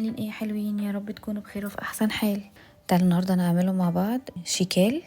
عاملين ايه حلوين؟ يا رب تكونوا بخير وفي احسن حال. تعالوا النهارده نعمله مع بعض شيكال.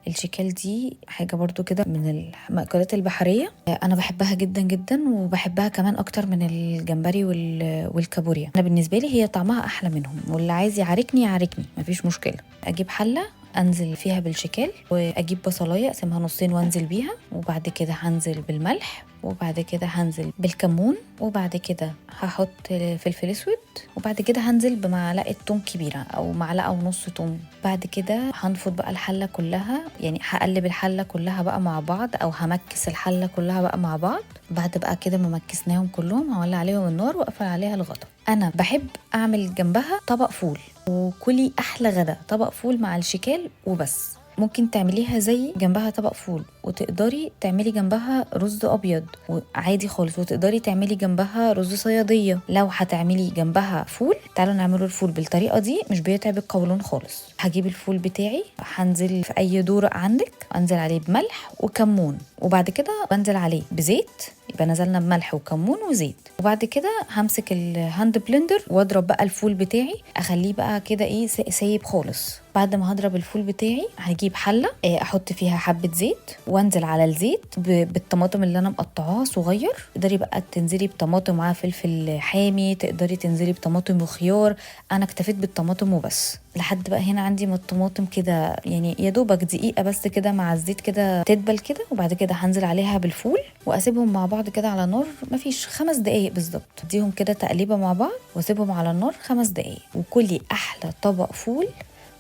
الشيكال دي حاجة برضو كده من المأكولات البحرية، أنا بحبها جدا جدا، وبحبها كمان أكتر من الجمبري والكابوريا. أنا بالنسبة لي هي طعمها أحلى منهم، واللي عايز يعاركني يعاركني، مفيش مشكلة. أجيب حلة انزل فيها بالشيكال، واجيب بصلايه اقسمها نصين وانزل بيها، وبعد كده هنزل بالملح، وبعد كده هنزل بالكمون، وبعد كده هحط فلفل اسود، وبعد كده هنزل بمعلقه توم كبيرة او معلقه ونص توم. بعد كده هنفض بقى الحلة كلها، يعني هقلب الحلة كلها بقى مع بعض، او همكس الحلة كلها بقى مع بعض. بعد بقى كده ما مكسناهم كلهم هولع عليهم النار واقفل عليها الغطا. انا بحب اعمل جنبها طبق فول، وكلي احلى غدا طبق فول مع الشيكال وبس. ممكن تعمليها زي جنبها طبق فول، وتقدري تعملي جنبها رز ابيض وعادي خالص، وتقدري تعملي جنبها رز صياديه. لو هتعملي جنبها فول، تعالوا نعمله الفول بالطريقة دي، مش بيتعب القولون خالص. هجيب الفول بتاعي، هنزل في اي دورق عندك، انزل عليه بملح وكمون، وبعد كده بنزل عليه بزيت، يبقى نزلنا بملح وكمون وزيت. وبعد كده همسك ال hand blender واضرب بقى الفول بتاعي، اخليه بقى كده ايه سايب خالص. بعد ما هضرب الفول بتاعي هجيب حله، احط فيها حبه زيت، وانزل على الزيت بالطماطم اللي انا مقطعاها صغير. تقدري بقى تنزلي بطماطم معاها فلفل حامي، تقدري تنزلي بطماطم وخيار. انا اكتفيت بالطماطم وبس. لحد بقى هنا عندي من الطماطم كده، يعني يا دوبك دقيقة بس كده مع الزيت كده تدبل كده، وبعد كده هنزل عليها بالفول واسيبهم مع بعض كده على نار مفيش 5 دقايق بالظبط. اديهم كده تقليبه مع بعض واسيبهم على النار 5 دقايق، وكلي احلى طبق فول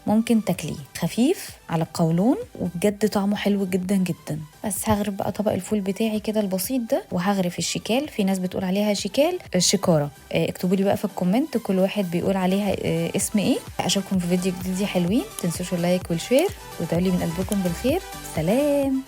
ممكن تاكليه، خفيف على القولون وبجد طعمه حلو جدا جدا. بس هغرف بقى طبق الفول بتاعي كده البسيط ده، وهغرف الشيكال. في ناس بتقول عليها شيكال الشكاره، اكتبوا لي بقى في ال comment كل واحد بيقول عليها اسم ايه. اشوفكم في فيديو جديد يا حلوين، متنسوش ال like وال share، وادعوا لي من قلبكم بالخير. سلام.